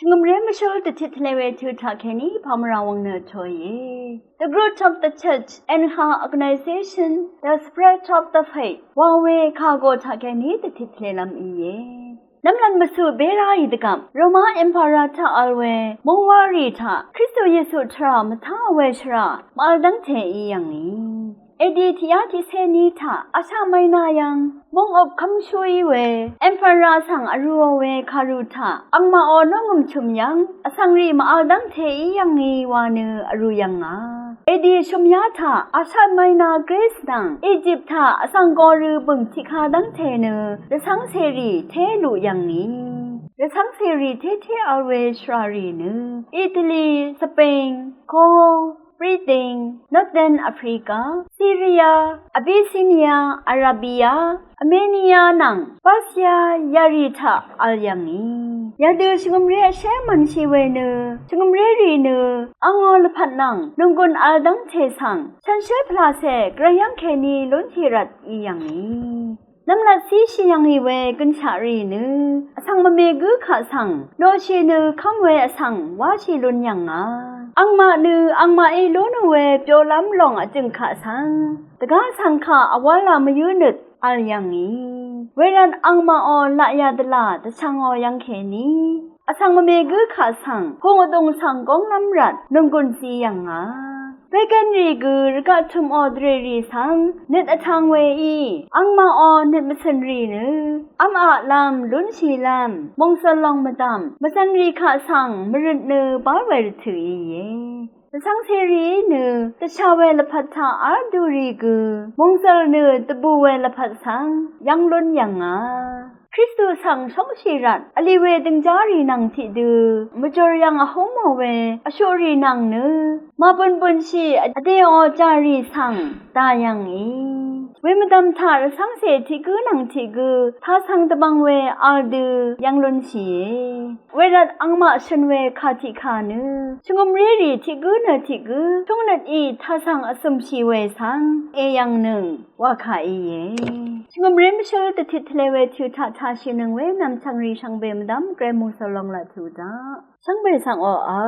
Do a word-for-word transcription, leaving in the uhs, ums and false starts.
Shvngø̀mré mvshǿl dvtit tvle we tø taq kèní pamvra wvng nø tø̄ íe. The growth of the church and her organization, the spread of the faith. Wa we kà go taq kèní dvtit tvle lv́m íe. Nvmlat mvsø bera í dvgvp Roma Emperor taq vl we mungwari taq Kristu Yesu tvrà mvtá we shvrà mvvl dv́ngte í yv̀ng í. A D tiqyá tiqcé ní taq Asia Minor yv́ng mungvp kv́mshú í we Emperor svng vrūò we kàru taq angmaq ò nungø̀m chø̀m yv́ng vsvng rì mvvl dv́ngte í yv̀ng í wa nø vrū yv̀ngà. A D shø̀myá taq Asia Minor Greece nvng Egypt taq vsvng gorø bø̀ng tiqka dv́ngte nø rvcv́ng cèrì té luq yv̀ng í. Rvcv́ng cèrì tété vl we shvrà rì nø Italy, Spain, Gaul, Britain, Northern Africa, Syria, Abyssinia, Arabia, Armenia nvng Persia yarì taq vl yv̀ng í. Yadø shvngø̀mré vshé mvnshì we nø shvngø̀mré rì nø angò lvpat nvng nònggùn vl dv́ngte svng shànshér pvlacè gvray yv́ng kèní lúnshì rvt í yv̀ng í. Nvmlat císhì yv̀ng í we gønshaq rì nø vsvng mvme gǿ kaq svng noqshì nø kv́m we vsvng wáshì lún yv̀ngà. Angmaq nø angmaqí lúnò we byolv́m lòng vjø̀ng kaq svng dvgá svng kaq vwv́lá mvyǿ nøt vl yv̀ng í. Wervt angmaq ò laqya dvlà dvchvng ò yv́ng kèní vsvng mvme gǿ kaq svng gùng vdùng svng gónglv́m rvt nònggùn zí yv̀ngà. Pagan rì gø rvgaq tø̀m ò dvrè rì svng nøt vtv̄ng we í. Angmaq ò nøt mvcø̀n rì nø v́m aqlv́m lúnshìlv́m mòngsøl lòng mvdv̀m mvzv̀n rì kaq svng mvrøt nø bál we rvtø̀ íe. Rvcv́ng cèrì nø dvsha we lvpat taq v́l dū rì gø mòngsøl nø dvbù we lvpat svng yv́ng lún yv̀ngà. Kristu svng shóngshì rvt vlì we døngjá rì nvng tiqdø mvjùr yv̀ng vhúm ò we vshuq rì nvng nø màbø̀n bø̀nshì vdè ò jà rì svng dà yv̀ng í. Wemvdv̀m taq rvcv́ngcè tiq gǿ nvng tiq gǿ tasvng dvbvng we vl dø yv́ng lúnshìe. Wervt angmaq shø̀n we kà tiqkà nø shvngø̀mré rì tiq gǿ nø tiq gǿ shúngnøt í tasvng vcø̀mshì we svng èyv̀ngnøng wa kà íe. Shvngø̀mré mvshǿl dvtit tvle we tø taq tashìnøng we nv̀mchv̀ng rì shvngbe mvdv́m gvray mòngsøl lòng laq tø daq shvngbe svng oqà.